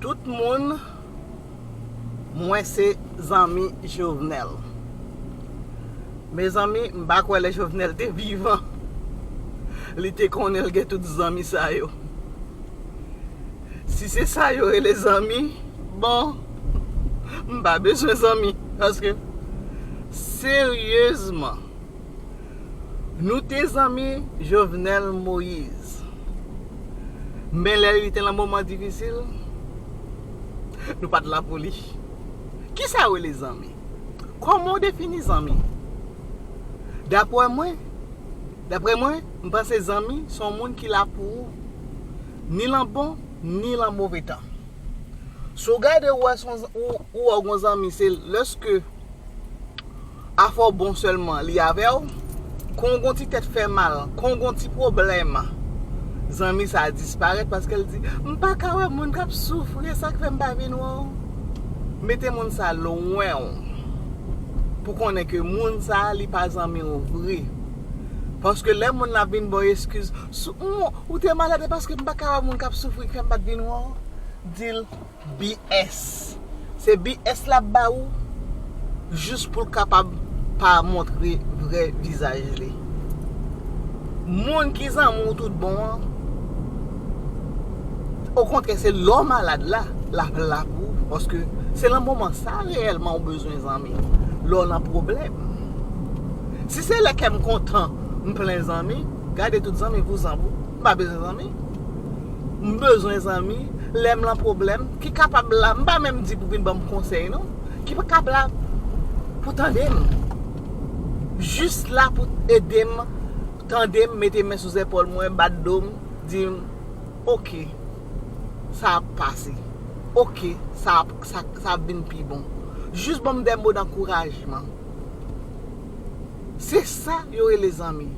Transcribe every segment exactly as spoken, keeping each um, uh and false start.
Tout moun, mwen se zanmi Jovenel. Mezanmi, m pa kwè lè Jovenel te vivan, li te konnen l gen tout zanmi sa yo. Si se sa yo rele zanmi, bon, m pa bezwen zanmi. Paske, seryezman, nou te zanmi Jovenel Moïse. Men lè li te nan moman difisil, nou pa t la pou li. Kisa yo rele zanmi? Kòman w defini zanmi? Daprè mwen, daprè mwen, m panse zanmi se yon moun ki la pou ou, ni lan bon, ni lan move tan. Si w gade, ou wè se yon z-, ou, ou wè w gen yon zanmi, se lèske afè w bon sèlman li avè w. Kon w gen yon ti tèt fè mal, kon w gen yon ti pwoblèm, zanmi sa a disparèt paske l di, "M pa ka wè moun k ap soufri, e sa k fè m pa vin wè w." Mete moun sa a lwen w pou konnen ke moun sa a, li pa zanmi w vre. Paske lè moun nan ap vin ba w eskiz, sou, "Ou, ou te malad, e paske m pa ka wè moun k ap soufri k fè m pa t vin wè w," di l, B S. Se B S l ap ba ou, jis pou l kapab pa montre vrè vizaj li. Moun ki zanmi w tout bon an, okontrè, se lè w malad la, l ap la pou ou. Paske se nan moman sa reyèlman ou bezwen zanmi. Lè w nan pwoblèm. Si se lè kè m kontan, m plen zanmi, gade tout zanmi vouzan pou. M pa bezwen zanmi. M bezwen zanmi lè m lan pwoblèm, ki kapab la, m pa menm di pou vin ban m konsèy non, ki kapab la pou tande m. Jis la pou ede m, tande m, mete men sou zèpòl mwen, bat do m, di m, "Oke, sa ap pase. Oke, sa ap, sa, sa ap vin pi bon." Jis ban m de mo dankourajman. Se sa yo rele zanmi.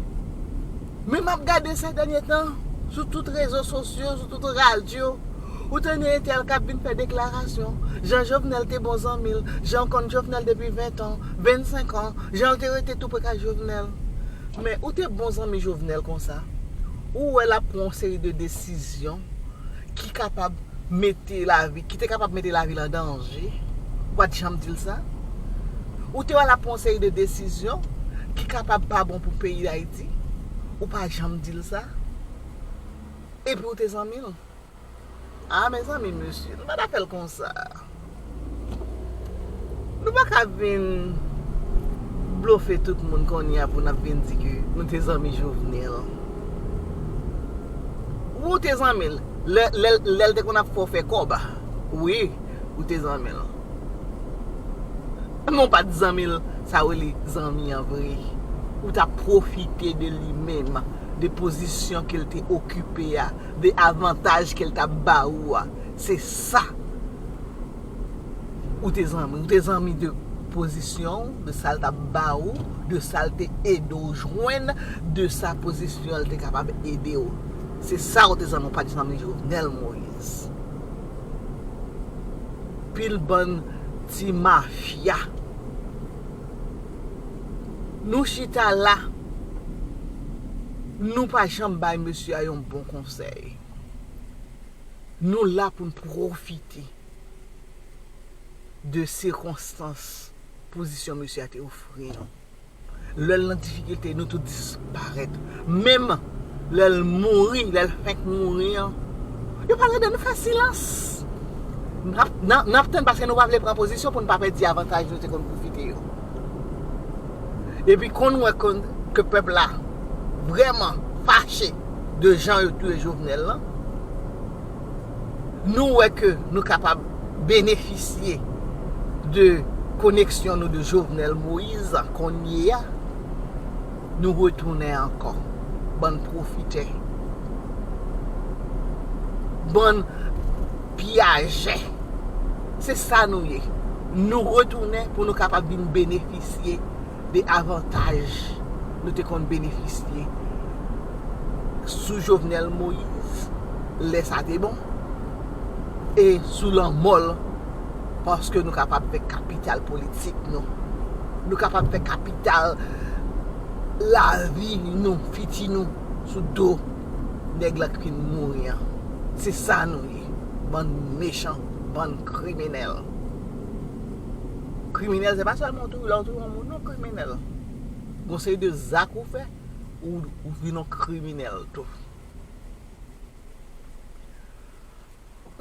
Men m ap gade sè dènye tan, sou tout rezo sosyo, sou tout radyo, ou tande entèl k ap vin fè deklarasyon. Jan Jovenel te bon zanmi l, jan w konn Jovenel depi ven an, vennsenk an, jan w te rete tou pre ak Jovenel. Men ou te bon zanmi Jovenel konsa, ou wè l ap pran yon seri de desizyon ki kapab mete lavi, ki te kapab mete lavi l an danje, ou pa t janm di l sa. Ou te wè l ap pran yon seri de desizyon ki kapab pa bon pou peyi Dayiti, ou pa janm di l sa. Epi ou te zanmi l. A, mezanmi, mesye, nou pa t ap fè l konsa. Nou pa ka vin blofe tout moun kounye a pou n ap vin di ke nou te zanmi Jovenel. Ou te zanmi l lè, lè, lè l te konn ap fè w fè kòb. Wi, ou te zanmi l. Men w pa t zanmi l, sa w rele zanmi an vre. Ou t ap pwofite de li menm, de pozisyon ke l te okipe a, de avantaj ke l t ap ba ou a. Se sa. Ou te zanmi, ou te zanmi de pozisyon w, de sa l t ap ba ou, de sa l te ede w jwenn, de sa pozisyon l te kapab ede w. Se sa ou te zanmi, ou pa t zanmi Jovenel Moïse. Pil bann ti mafya. Nou chita la, nou pa janm bay mesye a yon bon konsèy. Nou la pou n pwofite de sikonstans pozisyon mesye a te ofri nou. Lè l nan difikilte, nou tout disparèt. Menm lè l mouri, lè l fenk mouri an, yo pa rele nou, fè silans. N ap, n ap, n ap tann paske nou pa vle pran pozisyon pou n pa pèdi avantaj nou te konn pwofite yo. Epi konn wè konn ke pèp la vrèman fache de jan yo touye Jovenel lan. Nou wè ke nou kapab benefisye de koneksyon nou de Jovenel Moïse kounye a. Nou retounen ankò. Bann pwofitè. Bann piyajè. Se sa nou ye. Nou retounen pou nou kapab vin benefisye de avantaj nou te konn benefisye sou Jovenel Moïse, lè sa te bon, e sou lanmò l, paske nou kapab fè kapital politik nou. Nou kapab fè kapital lavi nou, fiti nou, sou do nèg la ki fin mouri an. Se sa nou ye, bann mechan. Bann kriminèl. Kriminèl, se pa sèlman w touye, lè w touye yon moun, non, kriminèl. Gon seri de zak ou fè, ou, ou vin yon kriminèl tou.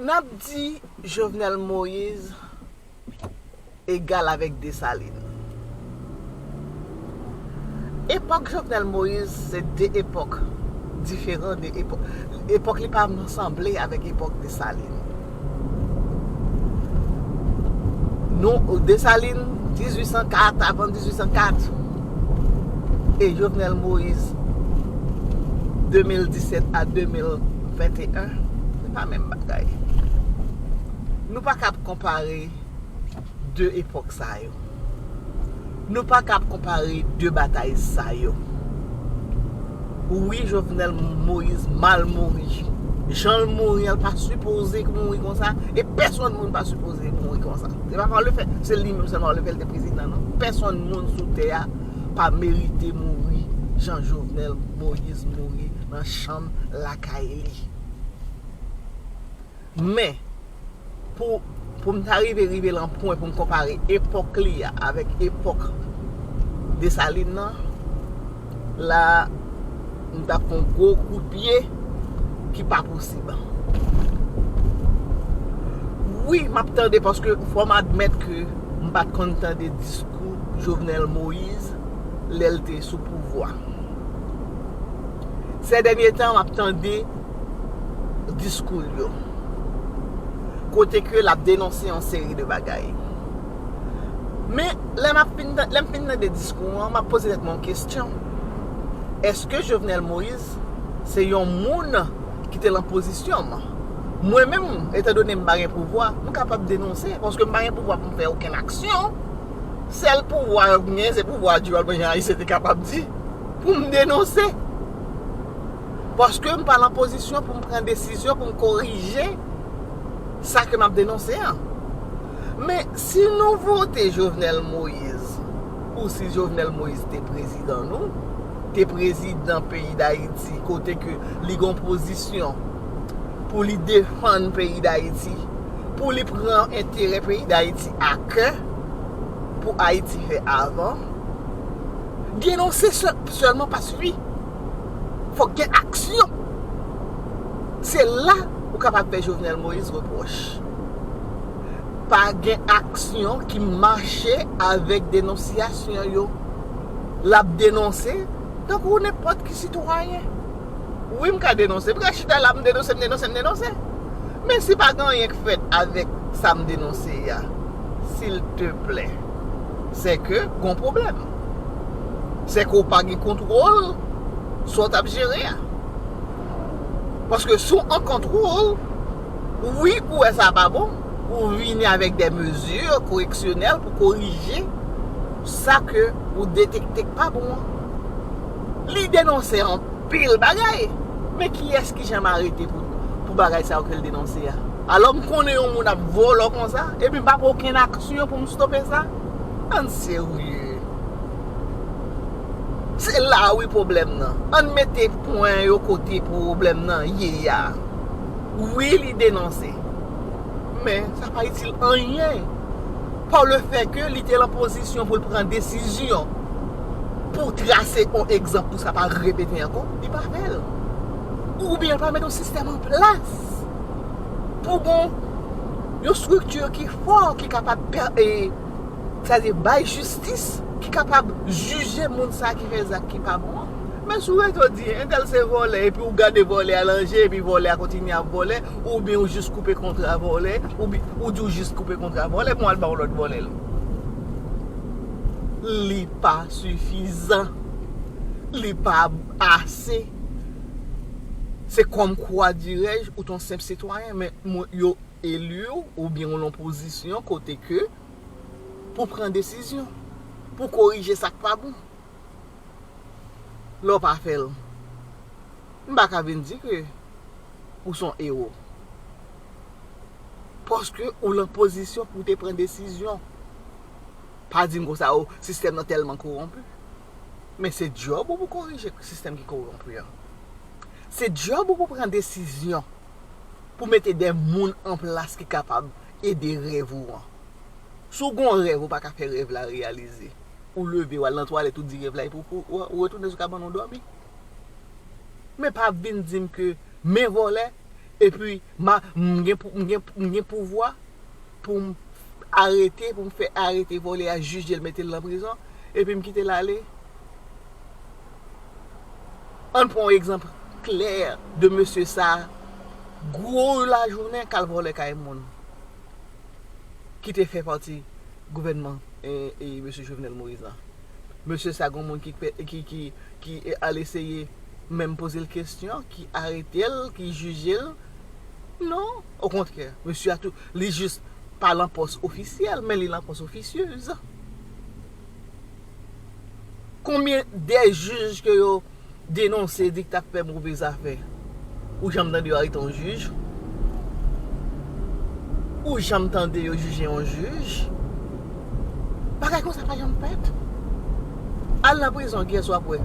N ap di Jovenel Moïse egal avèk Desalin. Epòk Jovenel Moïse se de epòk diferan de epòk. Epòk li pa sanble avèk epòk Desalin. Nou, Desalin, dizuit san kat, avan dizuit san kat, e Jovenel Moïse, de mil disèt a de mil venteyen, se pa menm bagay. Nou pa kab konpare de epòk sa yo. Nou pa kab konpare de batay sa yo. Wi, Jovenel Moïse mal mouri. Jan l mouri an, l pa sipoze mouri konsa. E pèsonn moun pa sipoze mouri konsa. Se pa pa le fè, se li menm sèlman le fè l te prezidan, non. Pèsonn moun sou tè a pa merite mouri jan Jovenel Moïse mouri nan chanm lakay li. Men, pou, pou m ta rive, rive lan pwen pou m konpare epòk li a avèk epòk Desalin nan, la, m t ap fè yon gwo kout pye ki pa posib. Wi, m ap tande paske fò m admèt ke m pa t konn tande diskou Jovenel Moïse lè l te sou pouvwa. Sè dènye tan, m ap tande diskou l yo. Kote ke l ap denonse yon seri de bagay. Men, lè m ap fin, lè m fin tande diskou an, m ap poze tèt mwen yon kesyon. Èske Jovenel Moïse se yon moun ki te lan pozisyon m? Mwen menm, etandone m pa gen pouvwa, m kapab denonse, paske m pa gen pouvwa pou m fè okenn aksyon. Sèl pouvwa m gen, se pouvwa dyòl mwen, jan Ayisyen te kapab di, pou m denonse. Paske m pa lan pozisyon pou m pran desizyon, pou m korije sa ke m ap denonse an. Men, si nou vote Jovenel Moïse, ou si Jovenel Moïse te prezidan nou, te prezidan peyi Dayiti, kote ke li gen pozisyon pou li defann peyi Dayiti, pou li pran enterè peyi Dayiti a kè, pou Ayiti fè avan, denonse sè-, sèlman pa sifi. Fòk gen aksyon. Se la ou kapab fè Jovenel Moïse repwòch. Pa gen aksyon ki mache avèk denonsyasyon yo. L ap denonse tankou nenpòt ki sitwayen. Wi, m ka denonse. M ka chita la, m denonse, m denonse, m denonse. Men si pa gen anyen k fèt avèk sa m denonse a, silteplè, se ke gon pwoblèm. Se ke w pa gen kontwòl sa w t ap jere a. Paske si w an kontwòl, wi, ou wè sa pa bon, ou vini avèk de mezi koreksyonèl pou korije sa ke ou detekte k pa bon an. Li denonse anpil bagay, men kiyès ki janm arete pou, pou bagay sa yo ke l denonse a? Alò, m konnen yon moun ap vòlò konsa, epi m pa pran okenn aksyon pou m stope sa? Ann serye. Se la wi pwoblèm nan. Ann mete pwen yo kote pwoblèm nan ye a. Wi, li denonse. Men, sa pa itil anyen. Pa le fè ke li te lan pozisyon pou l pran desizyon, pou trase yon egzanp, pou sa pa repete ankò, li pa fè l. Oubyen l pa met yon sistèm an plas pou gon yon estrikti ki fò, ki kapab pè-, e, sa di bay jistis, ki kapab jije moun sa ki fè zak ki pa bon an. Men si w rete w di, entèl se vòlè, epi w gade vòlè a lan je, epi vòlè a kontinye ap vòlè, oubyen w jis koupe kontra vòlè, oubyen ou di w jis koupe kontra vòlè, bon, al ba yon lòt vòlè l. Li pa sifizan. Li pa ase. Se kòmkwa, dirèj, ou t yon senp sitwayen, men mwen, yo eli w oubyen w lan pozisyon kote ke pou pran desizyon, pou korije sa k pa bon. Lè w pa fè l, m pa ka vin di ke ou s on ewo. Paske ou lan pozisyon pou w te pran desizyon. Pa di m konsa, o, sistèm nan tèlman kowonpi. Men se djòb ou pou korije sistèm ki kowonpi an. Se djòb ou pou pran desizyon pou mete de moun an plas ki kapab ede rèv ou an. Si w gen yon rèv, ou pa ka fè rèv la reyalize. Ou leve, w al nan twalèt, ou di rèv la, epi ou, ou, ou retounen sou kabann ou dòmi. Men pa vin di m ke men vòlè, epi ma, m gen pou, m gen, m gen pouvwa pou m arete, pou m fè arete vòlè a, jije l, mete l nan prizon, epi m kite l ale. Ann pran yon egzanp klè de mesye sa, gwo lajounen k al vòlè kay moun ki te fè pati gouvènman e, e mesye Jovenel Moïse la. Mesye sa, gon moun ki, ki, ki, ki al eseye menm poze l kesyon, ki arete l, ki jije l. Non, okontrè, mesye a tou, li jis pa lan pòs ofisyèl, men li lan pòs ofisyez. Konbyen de jij ke yo denonse, di k t ap fè move zafè? Ou janm tande yo arete yon jij? Ou janm tande yo jije yon jij? Bagay konsa pa janm fèt. Al nan prizon, kiyès w ap wè?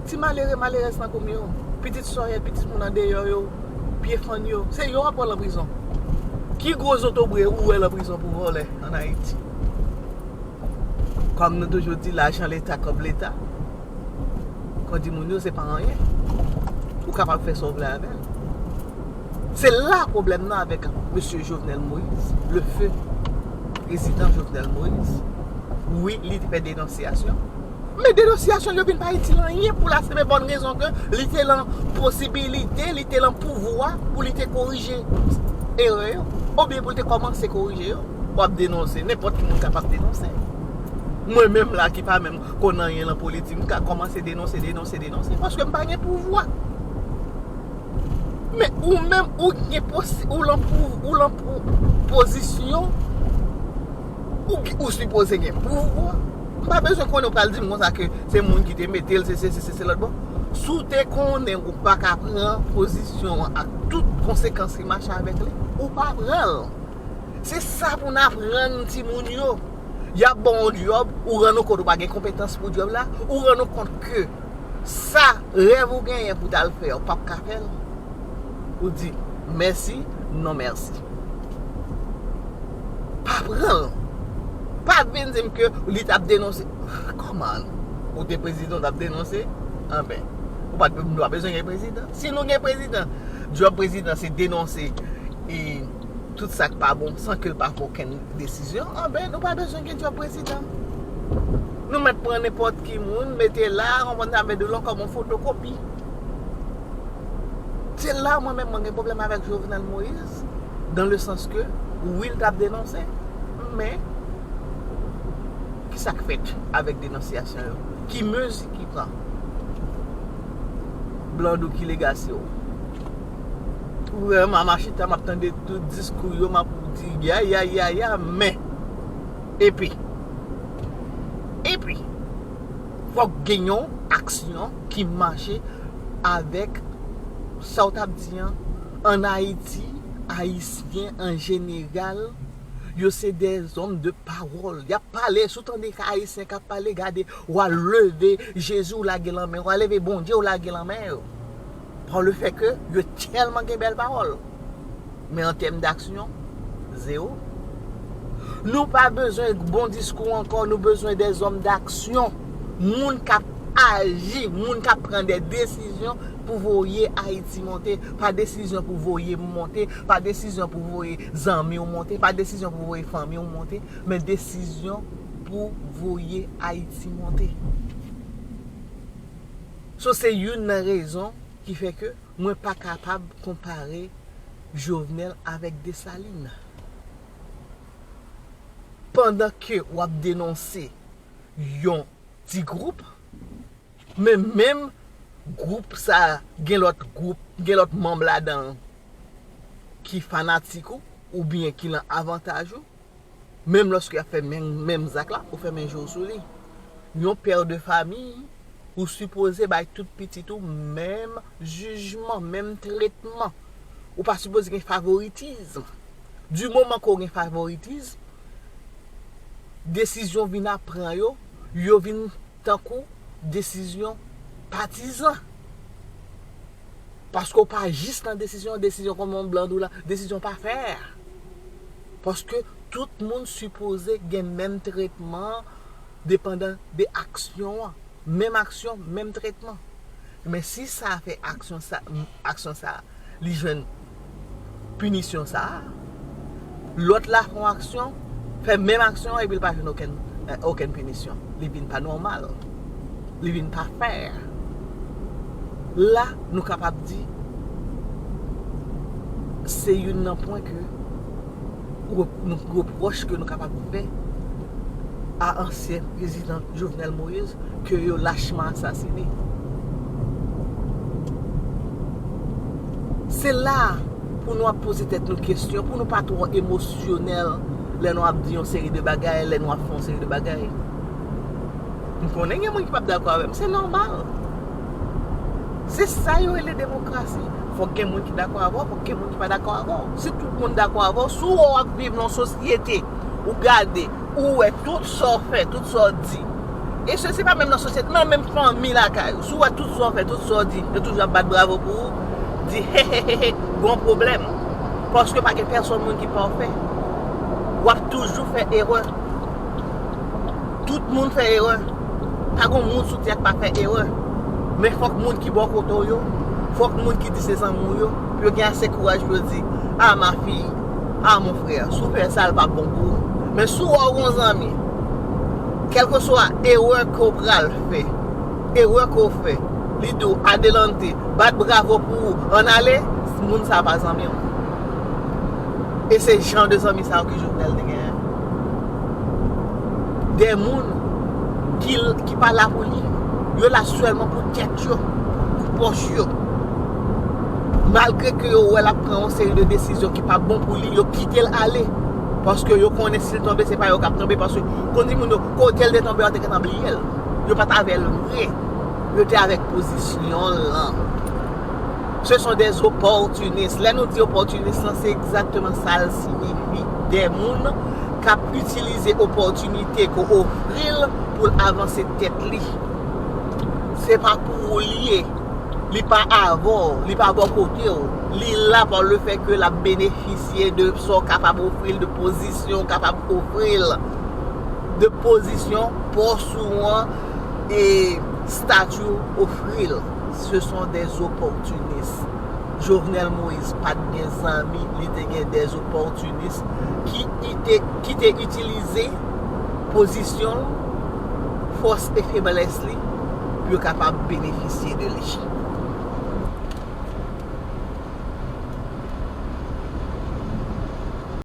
Ti malere, malerèz nan komin yo. Pitit sòyèt, pitit moun andeyò yo, pye fann yo. Se yo w ap wè lan prizon. Ki gwo zotobre ou wè lan prizon pou vòlè ann Ayiti? Kòm nou toujou di, lajan Leta, kòb Leta. Kòb timoun yo, se pa anyen. Ou kapab fè sa w vle avè l. Se la pwoblèm nan avèk mesye Jovenel Moïse, le feu prezidan Jovenel Moïse. Wi, li te fè denonsyasyon. Men denonsyasyon yo vin pa itil anyen pou la senp e bòn rezon ke li te lan posibilite, li te lan pouvwa pou li te korije erè yo, oubyen pou li te kòmanse korije yo. W ap denonse, nenpòt ki moun kapab denonse. Mwen menm la ki pa menm konn anyen lan politik, m ka kòmanse denonse, denonse, denonse, paske m pa gen pouvwa. Men ou menm, ou gen posi-, ou lan pou-, ou lan pou-, pozisyon, ou, ou sipoze gen pouvwa. M pa bezwen konnen ou pral di m konsa ke se moun ki te mete l, se, se, se, se, se lòt bò. Si w te konnen ou pa ka pran pozisyon an ak tout konsekans ki mache avèk li, ou pa pran l. Se sa pou n aprann timoun yo. Y ap ba w yon djòb, ou rann ou kont ou pa gen konpetans pou djòb la, ou rann ou kont ke sa rèv ou genyen pou w t al fè, ou p ap ka fè l. Ou di, mèsi, non mèsi. Pa pran l. Pa vin di m ke li t ap denonse. Kòman? Ou te prezidan, w t ap denonse? Anben, ou pa t, nou pa bezwen gen prezidan. Si nou gen prezidan, djòb prezidan se denonse e tout sa k pa bon san ke l pa fè okenn desizyon, anben, nou pa bezwen gen djòb prezidan. Nou mèt pran nenpòt ki moun, mete la, konprann sa, mete l kòm yon fotokopi. Se la mwen menm mwen gen pwoblèm avèk Jovenel Moïse, dans le sens que, wi, l t ap denonse, men, kisa k fèt avèk denonsyasyon yo? Ki mezi ki pran? Blandou, ki legasi w? Ou wè, m ap chita, m ap tande tout diskou yo, m ap di, ya, ya, ya, ya, men, epi, epi, fòk gen yon aksyon ki mache avèk sa w t ap di an. Ann Ayiti, Ayisyen an jeneral, yo se dèzòm de pawòl. Y ap pale, si w tande Ayisyen k ap pale, gade, w a leve Jezi, w lage lanmè, w a leve Bondye, w lage lanmè yo. Pa le fè ke yo tèlman gen bèl pawòl. Men an tèm daksyon, zewo. Nou pa bezwen bon diskou ankò, nou bezwen dèzòm daksyon. Moun k ap aji, moun k ap pran de desizyon pou voye Ayiti monte, pa desizyon pou voye m monte, pa desizyon pou voye zanmi w monte, pa desizyon pou voye fanmi w monte, men desizyon pou voye Ayiti monte. So, se youn nan rezon ki fè ke mwen pa kapab konpare Jovenel avèk Desalin. Pandan ke w ap denonse yon ti gwoup, men menm gwoup sa a, gen lòt gwoup, gen lòt manm ladan l ki fanatik ou, oubyen ki lan avantaj ou, menm lòske y ap fè menm, menm zak la, ou fèmen je w sou li. Yon pè de famiy, ou sipoze bay tout pitit ou menm jijman, menm tretman. Ou pa sipoze gen favoritism. Di moman ke w gen favoritism, desizyon vin ap pran yo, yo vin tankou desizyon patizan. Paske w pa jis nan desizyon, desizyon kòman Blandou la, desizyon pa fè. Paske tout moun sipoze gen menm tretman depandan de aksyon an. Menm aksyon, menm tretman. Men si sa fè aksyon sa, aksyon sa, li jwenn pinisyon sa, lòt la fè yon aksyon, fè menm aksyon an epi l pa jwenn okenn, okenn pinisyon. Li vin pa nòmal. Li vin pa fè. La, nou kapab di, se youn nan pwen ke nou repwòch ke nou kapab fè a ansyen prezidan Jovenel Moïse ke yo lachman asasine. Se la pou nou ap poze tèt nou kesyon, pou nou pa twò emosyonèl lè nou ap di yon seri de bagay, lè nou ap fè yon seri de bagay. M konnen gen moun ki p ap dakò avè m, se nòmal. Se sa yo rele demokrasi. Fòk gen moun ki dakò avè w, fòk gen moun ki pa dakò avè w. Si tout moun dakò avè w, si w wè w ap viv nan yon sosyete, ou gade, ou wè tout sa w fè, tout sa w di. E se, se pa menm nan sosyete, nan menm fanmi lakay ou. Si w wè tout sa w fè, tout sa w di, yo toujou ap bat bravo pou ou, di, he, he, he, he, gon pwoblèm. Paske pa gen pèsonn moun ki pafè. W ap toujou fè erè. Tout moun fè erè. Pa gon moun sou tè a k pa fè erè. Men fòk moun ki bò kote w yo, fòk moun ki di se zanmi w yo, pou yo gen ase kouraj pou yo di, a ma fille, a mon frère, si w fè sa, l p ap bon pou ou. Men si w wè w gon zanmi, kèlkeswa erè ke w pral fè, erè ke w fè, li di w adelante, bat bravo pou ou, ann ale, moun sa a pa zanmi w. E se jan de zanmi sa yo ke Jovenel te genyen. De moun ki, ki pa la pou li. Yo la sèlman pou tèt yo, pou pòch yo. Malgre ke yo wè l ap pran yon seri de desizyon ki pa bon pou li, yo kite l ale. Paske yo konnen si l tonbe, se pa yo k ap tonbe. Paske, kon di moun yo, kote l te tonbe a, yo te gentan bliye l. Yo pa t avè l vre. Yo te avèk pozisyon l lan. Ce sont des opportunistes. Lè nou di opòtinis lan, se egzakteman sa l siyifi. De moun k ap itilize opòtinite ke w ofri l pou l avanse tèt li. Se pa pou ou li ye. Li pa avè w, li pa bò kote w. Li la pa le fè ke l ap benefisye de sa w kapab ofri l, de pozisyon w kapab ofri l, de pozisyon pòs ou an e stati w ofri l. Ce sont des opportunistes. Jovenel Moïse pa t gen zanmi, li te gen des opportunistes ki, ki te, ki te itilize pozisyon l, fòs e feblès li pou yo kapab benefisye de li.